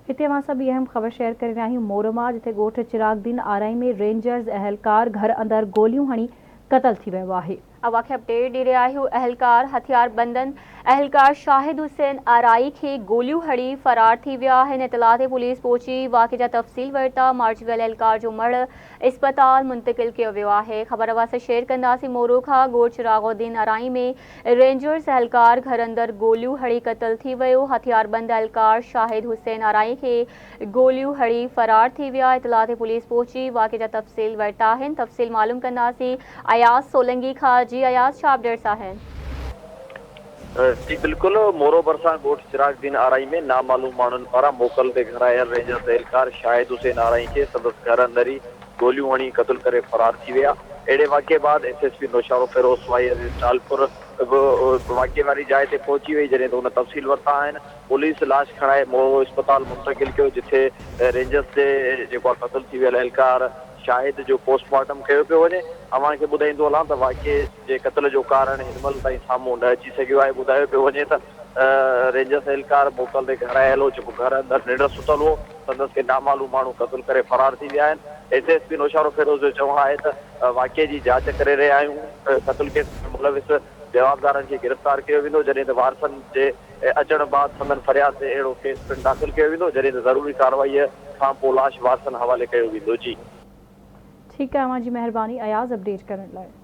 هتي اوهان سان ٻي اهم خبر شيئر ڪري رهيا آهيون مورو مان جتي ڳوٺ چراغ دين آرائين ۾ رينجرز اهلڪار گهر اندر گوليون هڻي قتل ٿي ويو آهي. اوهان کي اپڊيٽ ڏئي رهيا آهيون اهلڪار هٿياربندن اهلڪار شاهد حسين آرائي کي گوليون هڻي فرار ٿي ويا آهن اطلاع تي پوليس پهچي واقعي جا تفصيل ورتا مارجي ويل اهلڪار جو مڙهه اسپتال منتقل ڪيو ويو آهي خبر اوهان سان شيئر ڪنداسين مورو کان ڳوٺ چراغ الدين آرائي ۾ رينجرز اهلڪار گهر اندر گوليون هڻي قتل ٿي ويو هٿياربند اهلڪار شاهد حسين آرائي کي گوليون هڻي فرار ٿي ويا، اطلاع تي پوليس پهچي واقعي جا تفصيل ورتا آهن، تفصيل معلوم ڪنداسين اياز سولنگي کان، جي اياز ڇا اپڊيٽس آهن؟ جي بلڪل، مورو ڀرسان ڳوٺ چراغ دين آرائين ۾ نامعلوم ماڻهن پاران موڪل تي گهر آيل رينجرز اهلڪار شاهد حسين آرائين کي سندس گهر اندر ئي گوليون هڻي قتل ڪري فرار ٿي ويا، اهڙي واقعي بعد ايس ايس پي نوشهروفيروز سوائي عزيز ٽالپر به واقعي واري جاء تي پهچي وئي، جڏهن ته ان تفصيل ورتا آهن. پوليس لاش کڻائي مورو اسپتال منتقل ڪيو جتي رينجرز جي جيڪو آهي قتل ٿي ويل اهلڪار شاهد جو پوسٽ مارٽم ڪيو پيو وڃي. اوهان کي ٻڌائيندو هلان ته واقعي جي قتل جو ڪارڻ هن مهل تائين سامهون نه اچي سگهيو آهي. ٻڌايو پيو وڃي ته رينجرز اهلڪار موڪل تي گهر آيل هو جيڪو گهر اندر ننڊ ستل هو سندس کي نامعلوم ماڻهو قتل ڪري فرار ٿي ويا آهن. ايس ايس پي نوشهروفيروز جو چوڻ آهي ته واقعي جي جاچ ڪري رهيا آهيون قتل ڪيس ۾ ملوث جوابدارن کي گرفتار ڪيو ويندو جڏهن ته وارثن جي اچڻ بعد سندن فرياد تي اهڙو ڪيس پڻ داخل ڪيو ويندو جڏهن ته ضروري ڪارروائي کان پوء لاش وارثن حوالي ڪيو ويندو. جي. ٺيڪ آهي اوهان جي مهرباني اياز اپڊيٽ ڪرڻ لاء.